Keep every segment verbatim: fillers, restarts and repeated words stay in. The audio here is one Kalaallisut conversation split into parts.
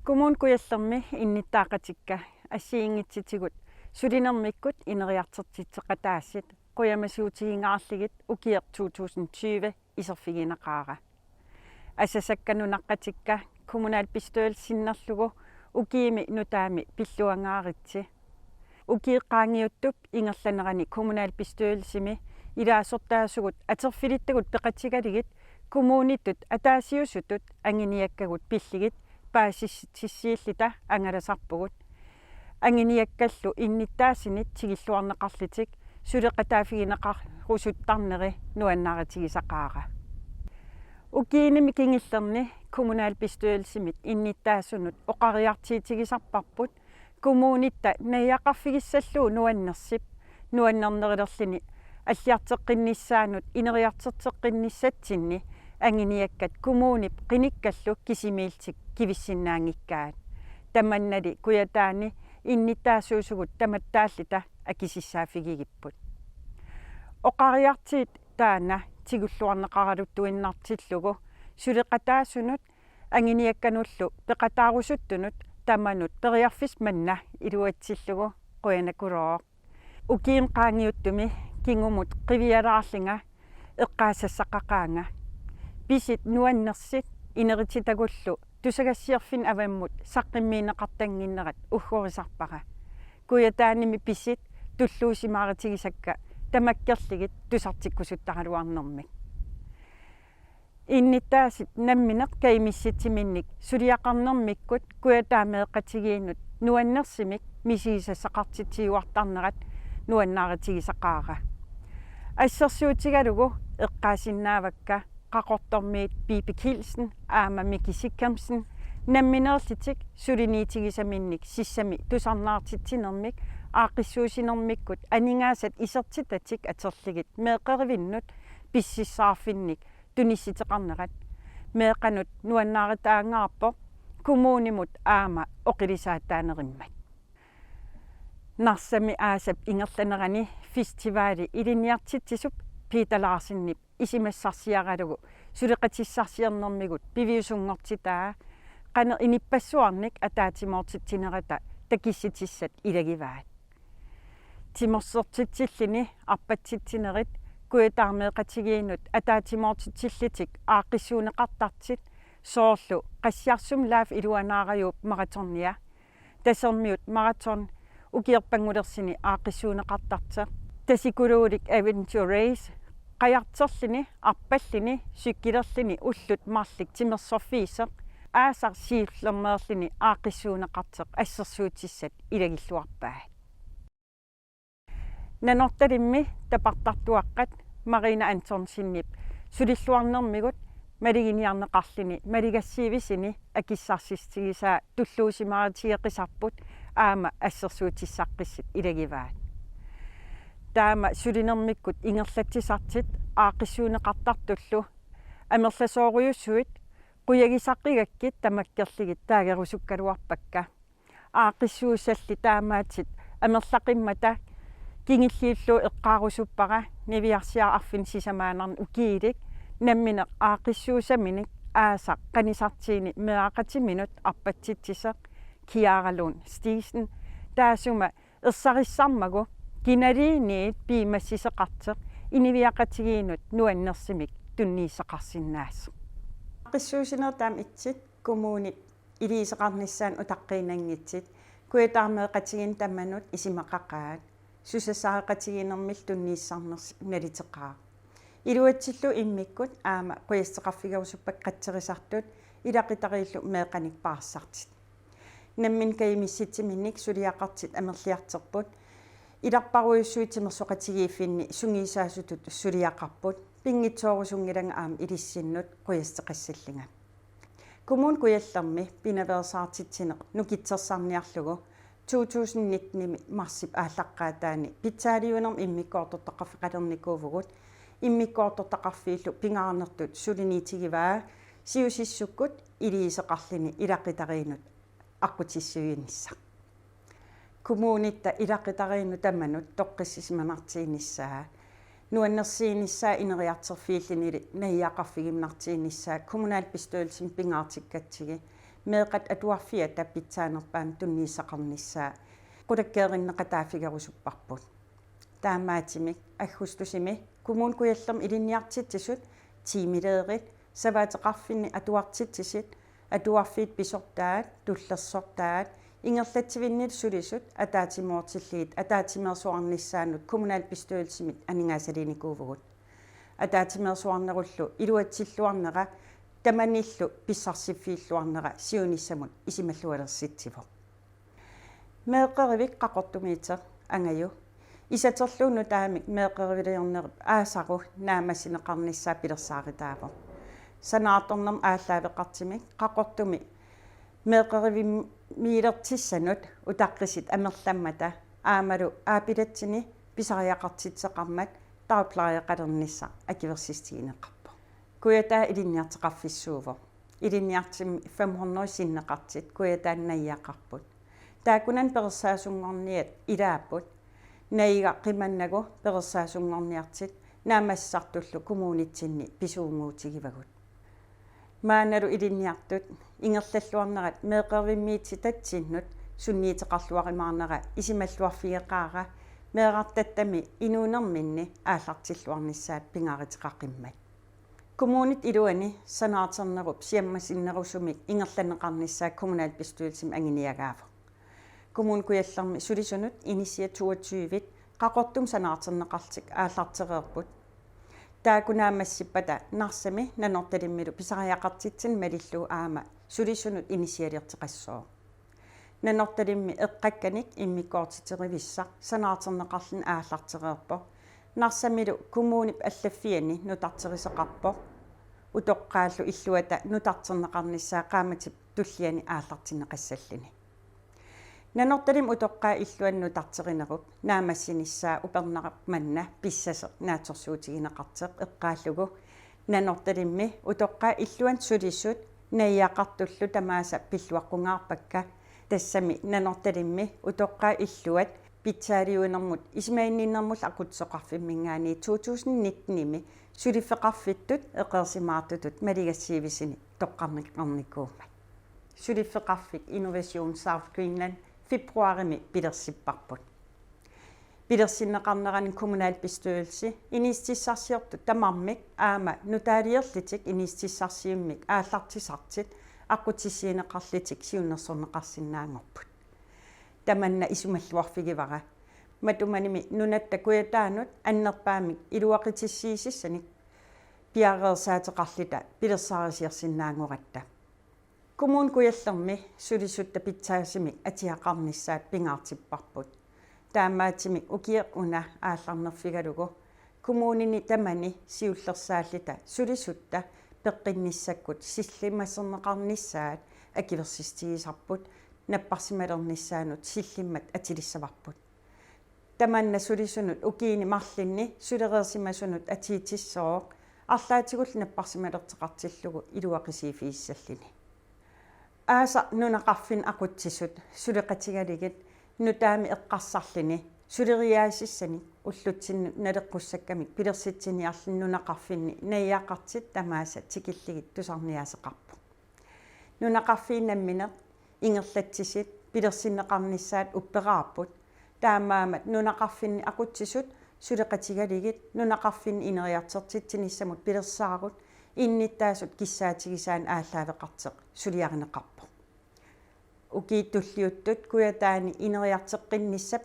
Kommune Kujallermi innuttaaqatikka assigiinngitsutigut sulinermikkut ineriartortitseqataasut qujamasuutigingaarlugit ukioq to tusind tyve iserfigineqaara. Asasakka nunaqqatikka kommunalbestyrelsi sinnerlugu ukiumi nutaami pilluangaaritsi. Ukiup qaangiuttup ingerlanerani kommunalbestyrelsimi ilaasortaasugut atorfilittagut peqatigalugit kommunitut ataasiusutut anguniakkagut pillugit paasissutissiilluta angalasarpugut. Anguniakkallu innuttaasunut tigulluarneqarlutik suleqataaffigineqarusuttarneri nuannaarutigisaqaara. Ukiunimi kingullerni kommunalbestyrelsimit innuttaasunut oqariartuutigisarparput kommunitta najugaqarfigissallugu nuannersip, nuannernerulerluni alliartoqqinnissaanut ineriartortoqqinnissatsinni anguniakkat kommunip qinikkallu kisimiillutik kivissinnaanngikkaat. Tamannali Kujataani innuttaasuusugut tamattaalluta akisussaaffigigipput. Oqariartuut taanna tigulluarneqaraluttuinnartillugu suleqataasunut anguniakkanullu peqataarusuttunut tamanut periarfissaq manna iluatsillugu qujanaqulooq. Ukiumi qaangiuttumi kingumut qivialaarlunga eqqaasassaqaqaanga. Pisut nuannersut inerutitagullu tusagassiorfinnut avammut saqqummiunneqartannginnerat uggorisarpara. Kujataanimi pisut tulluusimaarutigisakka tamakkerlugit tusartikkusuttaraluarnermik. Innuttaasut nammineq kajumissutsiminnik suliaqarnermikkut Kujataani meeqqatigiinnut nuannersumik misigisassaqartitsiuartarnerat nuannaarutigisaqaara. Assersuutigalugu eqqaasinnaavakka Qaqortormiut Pipi Kielsen aamma Miki Sikkamsen nammineerlutik suliniutigisaminnik sissami tusarnaartitsinermik aaqqissuussinermikkut aningaasat isertitatik atorlugit meeqqerivinnut pissussaaffinnik tunissuteqarnerat. Meeqqanut nuannaarutaangaarpoq kommunimut aamma oqilisaataanerummat. Narsami aasap ingerlanerani festivali ilinniartitsisup Peter Larsenip isumassarsiaralugu suleqatissarsiornermigut piviusunngortitaa qanoq inuppassuarnik ataatsimoortitsinerata takissutissat ilagivaat. Timersortitsilluni arpatsitsinerit Kujataani meeqqatigiinnut ataatsimoortitsillutik aaqqissuunneqartartut soorlu Qassiarsummi Life iluanaarajuup maratonia, Tasermiut maraton ukiorpanngulersuni aaqqissuunneqartartoq, Tasikuluulik Adventure Race, qajartorluni, arpalluni, cykelerluni ullut marluk timersorfiusoq, aasaq siullermeerluni aaqqissuunneqartoq assersuutissat ilagilluarpaat. Nanortalimmi tapertartuaqqat Marina Antonsenip sulilluarnermigut maluginiarneqarluni malugassiuisuni akissarsissutigisaa tulluusimaarutigeqisarput aamma assersuutissaqqissut ilagivaat. Taama sulinermikkut ingerlatsisartut aaqqissuunneqartartullu amerlasoorujussuit qujagisaqqigakkit tamakkerlugit taagerusukkaluarpakka. Aaqqissuussallu taamaattut amerlaqimmata kingulliullugu eqqaarusuppara niviarsiaraq arfineq-sisamaannarnik ukiulik nammineq aaqqissuussaminik aasaq qanisartuunik meeraqatiminnut arpatsitsisoq Kiara Lund Steensen, taassuma ersarissarmagu kinaluunniit piumassuseqartoq inuiaqatigiinnut nuannersumik tunniussaqarsinnaasoq. Aaqqissuussinerit taama ittoq kommunip iliuuseqarnissaanut utaqqiinnanngitsut Kujataani meeqqatigiinnut tamanut isumaqaqaat, susassaqatigiinnermillu tunniussarnersut naluteqaaq. Iluatsillugu immikkut aamma qujassaqarfigerusuppakka qatserisartut ilaqutariillu meeqqanik paarsisartut. Nammineq kajumissutsiminnik suliaqartut amerliartorput ilarparujussuit timersoqatigiiffinni sungiusaasutut suliaqarput, pinngitsoorusunngilanga aamma ilissinnut qujassuteqassallunga. Kommune Kujallermi pinaveersaartitsineq nukittorsarniarlugu to tusind nitten-imi marsip aallaqqaataani pitsaaliuinermut immikkoortortaqarfeqalernikuuvugut, immikkoortortaqarfiillu pingaarnertut suliniutigivaa Siusissukkut iliuuseqarluni ilaqutariinnut aqqutissiuinissaq. Kommunitta ilaqutariinnut tamanut toqqissisimanartuinissaa, nuannersuinissaa ineriartorfiillunilu najugaqarfigiuminartuinissaa kommunalbestyrelsimi pingaartikkatsigu Meeqqat atuarfiata pitsaanerpaamik tunniussaqarnissaa qulakkeerinneqataaffigerusupparput. Taamaattumik aggustusimi Kommune Kujallermi ilinniartitsisut, tiimilederit, savaateqarfinni atuartitsisut, atuarfiit pisortaat, tullersortaat, ingerlatsivinnillu sulisut ataatsimoortillugit ataatsimeersuarnissaannut kommunalbestyrelsimit aningaasaliinikuuvugut. Ataatsimeersuarnerullu iluatsilluarnera tamanillu pissarsiffiilluarnera siunissamut isumallualersitsivoq. Meeqqerivik Qaqortumiittoq Angaju isatillugu nutaamik meeqqerivilernerip aasaru naammassineqarnissaa pilersaarutaavoq. Sanaartornermut aallaaveqartumik Qaqortumi meeqqerivimmiilertussanut utaqqisut amerlammata aammalu aapilatsini pisariaqartitseqarmat taarplejeqalernissaq akuersissutigineqarpoq. Kujataa ilinniartoqarfissuuvoq. Ilinniartumik fem hundrede sinneqartut Kujataani najugaqarput. Taakkunani perersaasunngorniat ilaapput. Najugaq qimannagu perersaasunngorniartut naammassisartullu kommunitsinni pisuunnguutigivagut. Maannalu ilinniartut ingerlalluarnerat meeqqerivimmiititaatsinnut sunniuteqarluarumaarnera isumalluarfigeqaara meerartattami inuunerminni aallartilluarnissaat pingaaruteqaqimmat. Kommunip iluani sanaartornerup siammasinnerusumik ingerlanneqarnissaa kommunalbestyrelsimi anguniagaavoq. Kommune Kujallermi sulisunut inissiat toogtyve Qaqortumi sanaartorneqarlutik aallartereerput. Taakku naammassippata Narsami Nanortalimmilu pisariaqartitsineq malillugu aamma sulisunut inissialiorteqassooq. Nanortalimmi eqqakkanik immikkoortiterivissaq sanaartorneqarluni aallartereerpoq. Narsamilu kommunip allaffiani nutarterisoqarpoq. Utoqqaallu illuata nutarterneqarnissaa qaammatip tulliani aallartinneqassalluni. Nanortalimmi utoqqaat illuanni nutarterinerup naammassinissaa upernaaq manna pissasoq naatsorsuutigineqartoq eqqaallugu Nanortalimmi utoqqaat illuanni sulisut najugaqartullu tamaasa pilluaqqungaarpakka. Tassami Nanortalimmi utoqqaat illuat pitsaaliuinermut isumaginninnermullu aqutsisoqarfimminngaanniit to tusind nitten-imi suliffeqarfittut eqeersimaartutut maligassiuisunik toqqarneqarnikuummat. Suliffeqarfik Innovation South Greenland februarimi pilersipparput. Pilersinneqarnerani kommunalbestyrelse inisitissarsiortut tamarmik aamma nutaaliorlutik inisitissarsiummik aallartisartut aqqutissiuunneqarlutik siunnersorneqarsinnaanngorput. Tamanna isumalluarfigivara. Matumanimi nunatta Kujataanut annerpaamik iluaqutissiuisassanik piareersaateqarluta pilersaarusiorsinnaanngoratta. Kommune Kujallermi sulisutta pitsaasumik atuaqarnissaat pingaartipparput. Taamaattumik ukioq una aallarnerfigalugu kommunini tamani siullersaalluta sulisutta peqqinnissakkut sillimmasorneqarnissaat akuersissutigisarput, napparsimalernissaanut sillimmat atulissavarput. Tamanna sulisunut ukiuni marlunni sulereersimasunut atuutissooq, arlaatigullu napparsimalersoqartillugu iluaqutigiiffigissalluni. Aasaq nunaqarfinni aqutsisut suleqatigalugit nutaamik eqqarsarluni suleriaasussanik ullutsinnut naleqqussakkamik pilersitsiniarluni nunaqarfinni najugaqartut tamaasa tikillugit tusarniaasoqarpoq. Nunaqarfiit nammineq ingerlatsisut pilersinneqarnissaat upperaarput. Taamaammat nunaqarfinni aqutsisut suleqatigalugit nunaqarfinni ineriartortitsinissamut pilersaarut innuttaasut kissaatigisaannik aallaaveqartoq suliarineqarpoq. Ukiut tulliuttut Kujataani ineriartoqqinnissap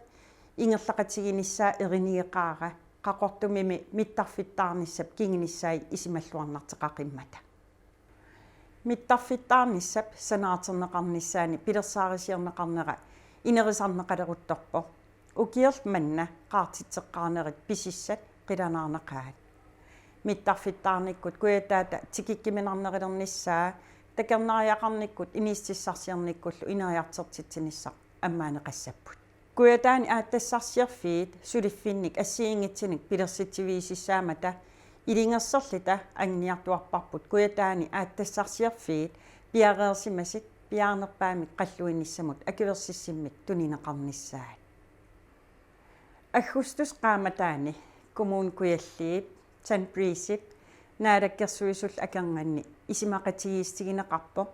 ingerlaqatiginissaa erinigeqaara, Qaqortumimi mittarfittaarnissap kingunissai isumalluarnartoqaqimmata. Mittarfittaarnissap sanaartorneqarnissaani pilersaarusiorneqarnera inerisarneqaleruttorpoq. Ukioq manna qaartitseqqaarnerit pisussat qilanaarnaqaat. Mittarfittaarnikkut Kujataata tikikkuminarnerulernissaa takornariaqarnikkut inisitissarsiornikkullu ineriartortitsinissaq ammaaneqassapput. Kujataani aatsitassarsiorfiit suliffinnik assigiinngitsunik pilersitsiviusussaammata ilungersorluta anguniartuarparput Kujataani aatsitassarsiorfiit piareersimasut piaarnerpaamik qalluinissamut akuersissummik tunineqarnissaat. Aggustip qaammataani Kommune Kujalliup Sunbreezep Naalakkersuisullu akornanni isumaqatigiissutigineqarpoq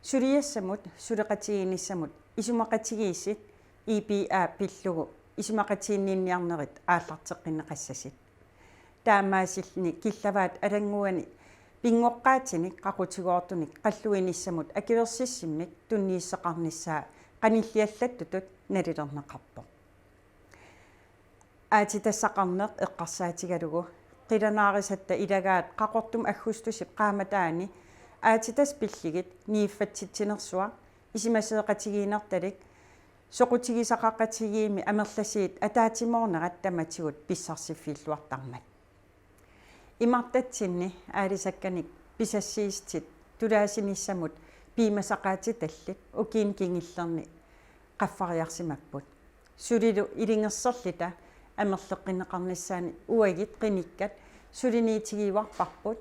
Suliassamut suleqatigiinnissamut isumaqatigiissit I P A pillugu isumaqatiginninniarnerit aallarteqqinneqassasut. Taamaasilluni killavaat alannguani pinngoqqaatinik qaqutigoortunik qalluinissamut akuersissimmik tunniussaqarnissaa qanilliallattutut nalilerneqarpoq. Aatsitassaqarneq eqqarsaatigalugu qilanaarisatta ilagaat Qaqortumi aggustusip qaammataani aatsitassat pillugit niuffatsitsinersuaq isumaseeqatigiinnertalik soqutigisaqaqatigiimmi amerlasuut ataatsimoornerat tamatigut pissarsiffiilluartarmat. Imartatsinni aalisakkanik pisassiissutit tulaasinissamut piumasaqaatitallit ukiuni kingullerni qaffariarsimapput. Sulilu ilungersorluta amerleqqinneqarnissaannik uagut qinikkat suliniutigiuarparput.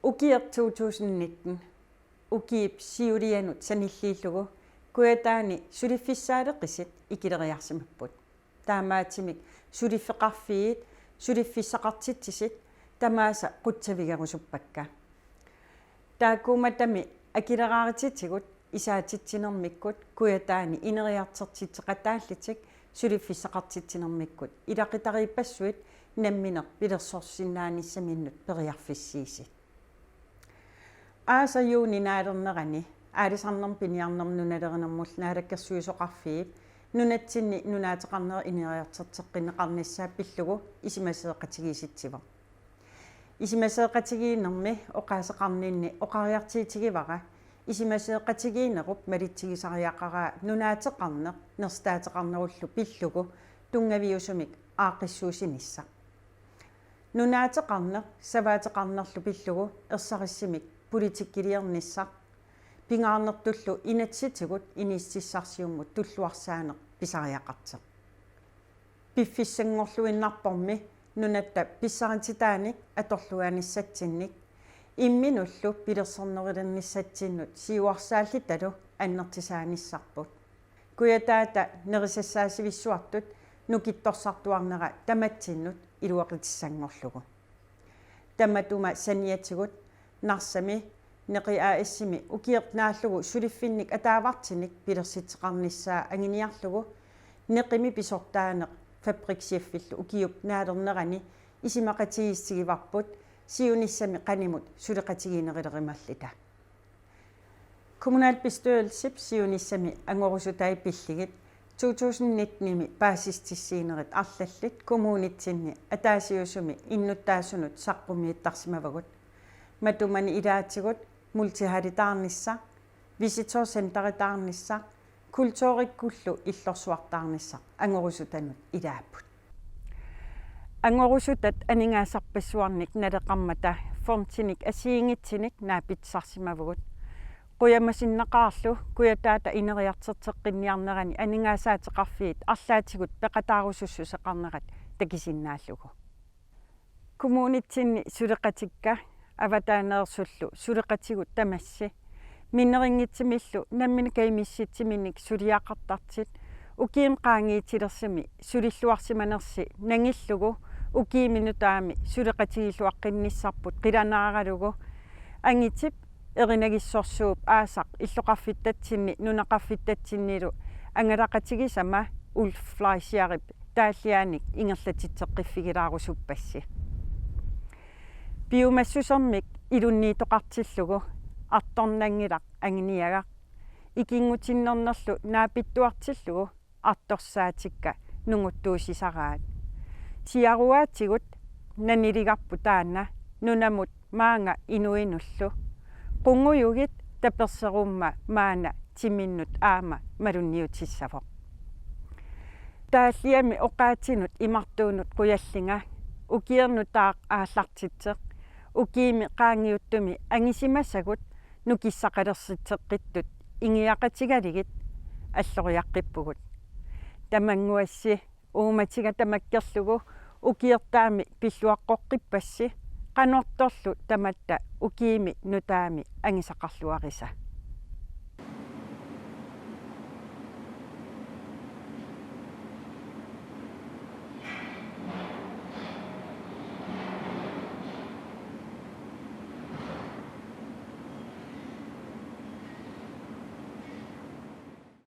Ukioq to tusind nitten ukiup siulianut sanilliullugu Kujataani suliffissaaleqisut ikileriarsimapput. Taamaattumik suliffeqarfiit suliffissaqartitsisut tamaasa qutsavigerusuppakka. Taakkuummatami akileraarutitigut isaatitsinermikkut Kujataani ineriartortitseqataallutik suliffissaqartitsinermikkut ilaqutariippassuit nammineq pilersorsinnaanissaminnut periarfissiisut. Aasaq juunip naalernerani aalisarnermut piniarnermut nunalerinermullu Naalakkersuisoqarfiup nunatsinni nunaateqarnerup ineriartorteqqinneqarnissaa pillugu isumaseeqatigiissitsivoq. Isumaseeqatigiinnermi oqaaseqarninni oqariartuutigivara isumaseeqatigiinnerup malitsigisariaqaraa nunaateqarneq nersitaateqarnerullu pillugu tunngaviusumik aaqqissuussinissaq. Nunaateqarneq savaateqarnerlu pillugu ersarissumik politikkiliornissaq pingaarnertullu inatsisitigut inuussutissarsiummut tulluarsaaneq pisariaqartoq. Piffissanngorluinnarpormi nunatta pissarititaanik atorluarnissatsinnik imminullu pilersornerulernissatsinnut siuarsaallutalu annertusaanissarput. Kujataata nerisassaasivissuartut nukittorsartuarnera tamatsinnut iluaqutissanngorlugu. Tamatuma saniatigut Narsami Neqi A/S-imi ukioq naallugu suliffinnik ataavartunik pilersitseqarnissaa anguniarlugu Neqimi pisortaaneq Fabriksjefilu ukiup naalernerani isumaqatigiissutigivarput siunissami qanimut suleqatigiinnerulerumalluta. Kommunalbestyrelsip siunissami angorusutai pillugit to tusind nitten-imi paasissutissiinerit arlallit kommunitsinni ataasiusumi innuttaasunut saqqummiuttarsimavagut. Matumani ilaatigut multihallitaarnissaq, visitorcenteritaarnissaq, kulturikkullu illorsuartaarnissaq angorusutanut ilaapput. Angorusutat aningaasarpassuarnik naleqarmata fondinik assigiinngitsunik naapitsisarsimavagut. Qujamasunnaqaarlu Kujataata ineriartorteqqinniarnerani aningaasaateqarfiit arlaatigut peqataarusussuseqarnerat takusinnaallugu. Kommunitsinni suleqatikka avataaneersullu suleqatigut tamassi minnerunngitsumillu nammineq kajumissutsiminnik suliaqartartut ukiumi qaangiutilersumi sulilluarsimanersi nangillugu ukiumi nutaami suleqatigiilluaqqinnissarput qilanaaralugu angutip erinagussorsuup aasaq illoqarfittatsinni nunaqarfittatsinnilu angalaqatigisama Ulf Fleischerip taalliaanik ingerlatitseqqiffigilaarusuppassi. Piumassusermik ilunniittoqartillugu artornanngilaq anguniagaq ikinngutinnernerlu naapittuartillugu artorsaatikka nunguttuussisaraat. Siaruaatigut nanilugarput taanna nunamut maanga inuinullu. Qungujugit taperserumma maanna timinnut aamma malunniutissavoq. Taalliami oqaatsinut imartuunut qujallunga ukiornutaaq aallartitseq ukiumi qaangiuttumi angisimasagut nukissaqalersitseqqittut ingiaqatigalugit alloriaqqippugut. Tamannguassi uummatiga tamakkerlugu ukiortaami pilluaqqoqqippassi qanortorlu tamatta ukiumi nutaami angusaqarluarisa.